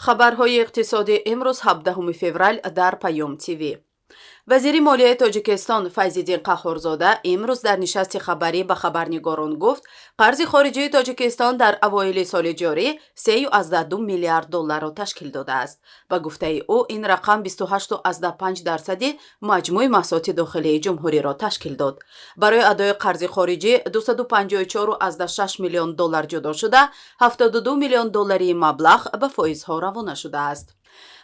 Хабарҳои иқтисодӣ имрӯз, 17 феврал, дар Паём ТВ. Вазири молияи Тоҷикистон Файзиддин Қаҳҳорзода имрӯз дар нишасти хабарӣ ба хабарнигорон гуфт, қарзи хориҷии Тоҷикистон дар авоили соли ҷорӣ 3,2 миллиард долларро ташкил додааст. Ба гуфтаи ӯ, ин рақам 28,5 дарсади маҷмӯи маҳсулоти дохилии ҷумҳуриро ташкил дод. Барои адои қарзи хориҷӣ 254,6 миллион доллар ҷудо шуда, 72 миллион доллари маблағ ба фоизҳо равона шудааст.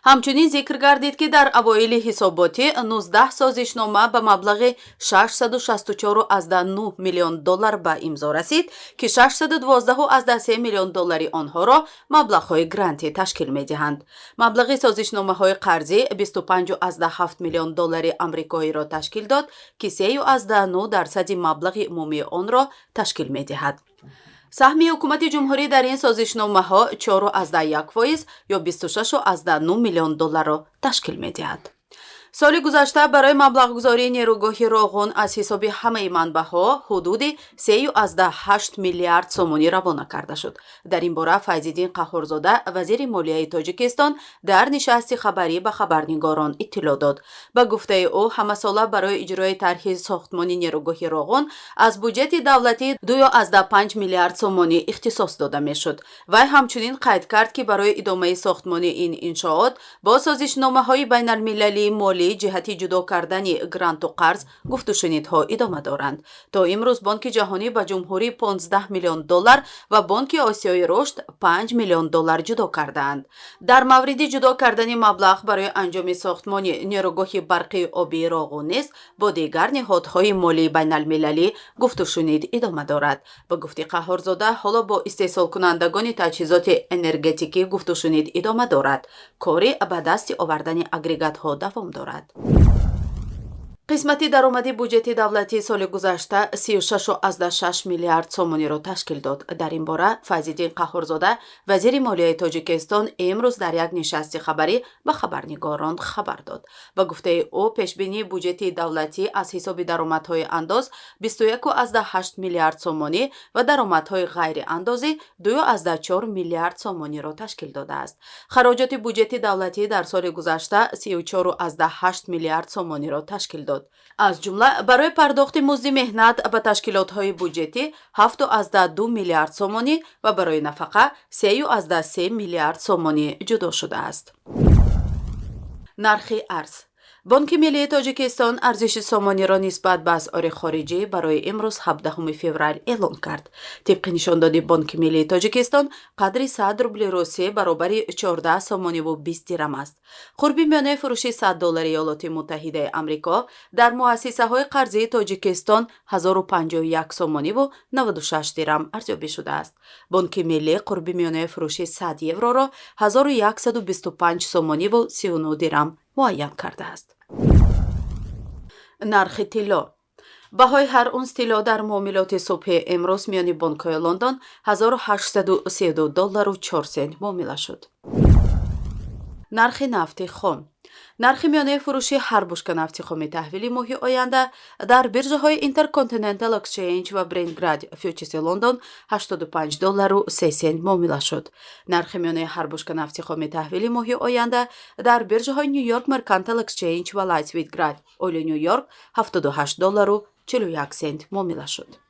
Ҳамчунин зикр гардид, ки дар авоили ҳисоботӣ 19 созишнома ба маблағи 664,9 миллион доллар ба имзо расид, ки 612,3 миллион доллари онҳоро маблағҳои грантӣ ташкил медиҳанд. Маблағи созишномаҳои қарзӣ 25,7 миллион доллари амрикоиро ташкил дод, ки 3,9 дарсади маблағи умумии онро ташкил медиҳад. Саҳми ҳукумати ҷумҳурӣ дар ин созишномаҳо 4,1 фоиз ё 26,9 миллион долларро ташкил медиҳад. Соли гузашта барои маблағгузории нерӯгоҳи Роғун аз ҳисоби ҳамаи манбаъҳо ҳудуди 3,8 миллиард сомонӣ равона карда шуд. Дар ин бора Файзиддин Қаҳҳорзода, вазири молияи Тоҷикистон, дар нишасти хабарӣ ба хабарнигорон иттилоъ дод. Ба гуфтаи ӯ, ҳамасола барои иҷрои тарҳи сохтмони нерӯгоҳи Роғун аз буҷети давлатӣ 2,5 миллиард сомонӣ ихтисос дода мешуд. Вай ҳамчунин қайд кард, ки барои идомаи сохтмони ин иншоот бо созишномаҳои байналмилалии молӣ ҷиҳати ҷудо кардани гранту қарз гуфтушунидҳо идома доранд. То имрӯз Бонки Ҷаҳонӣ ба ҷумҳурӣ 15 миллион доллар ва Бонки Осиёи Рушд 5 миллион доллар ҷудо кардаанд. Дар мавриди ҷудо кардани маблағ барои анҷоми сохтмони нерӯгоҳи барқии обии Роғун низ бо дигар ниҳодҳои молии байналмилалӣ гуфтушунид идома дорад. Ба гуфти Қаҳҳорзода, ҳоло бо истеҳсолкунандагони таҷҳизоти энергетикӣ гуфтушунид идома дорад. Кори ба дасти овардани агрегатҳо давом дорад. Қисмати даромади буҷети давлатии соли гузашта 36,6 миллиард сомониро ташкил дод. Дар ин бора Файзиддин Қаҳҳорзода, вазири молияи Тоҷикистон, имрӯз дар як нишасти хабарӣ ба хабарнигорон хабар дод. Ба гуфтаи ӯ, пешбинии буҷети давлатӣ аз ҳисоби даромадҳои андоз 21,8 миллиард сомонӣ ва даромадҳои ғайриандозӣ 2,4 миллиард сомониро ташкил додааст. Хароҷоти буҷети давлатӣ дар соли гузашта 34,8 миллиард сомониро ташкил дод. Аз ҷумла барои пардохти музди меҳнат ба ташкилотҳои буҷетӣ 7,2 миллиард сомонӣ ва барои нафақа 3,3 миллиард сомонӣ ҷудо шудааст. Нархи арз. Бонки Миллии Тоҷикистон арзиши сомониро нисбат ба асъори хориҷӣ барои имрӯз, 17 феврал, эълон кард. Тибқи нишондоди Бонки Миллии Тоҷикистон, қадри 100 рубли русӣ баробари 14 сомониву 20 дирам аст. Қурби миёнаи фурӯши 100 доллари Иёлоти Муттаҳидаи Амрико дар муассисаҳои қарзии Тоҷикистон 1051 сомониву 96 дирам арзёбӣ шудааст. Бонки Миллӣ қурби миёнаи фурӯши 100 евроро 1125 сомониву 39 дирам муайян кардааст. Нархи тилло. Баҳои ҳар унс тилло дар муомилоти субҳи имрӯз миёни бонкҳои Лондон 1832 доллару 4 сент муомила шуд. Нархи нафти хом. Нархи миёнаи фурӯши ҳар бушка нафти хоми таҳвили моҳи оянда дар биржаҳои Intercontinental Exchange ва Brent Grade фьючерси Лондон 85 доллару 3 сент муомила шуд. Нархи миёнаи ҳар бушка нафти хоми таҳвили моҳи оянда дар биржаҳои New York Mercantile Exchange ва Light Sweet Grade Oil Нью Йорк 78 доллару 41 сент муомила шуд.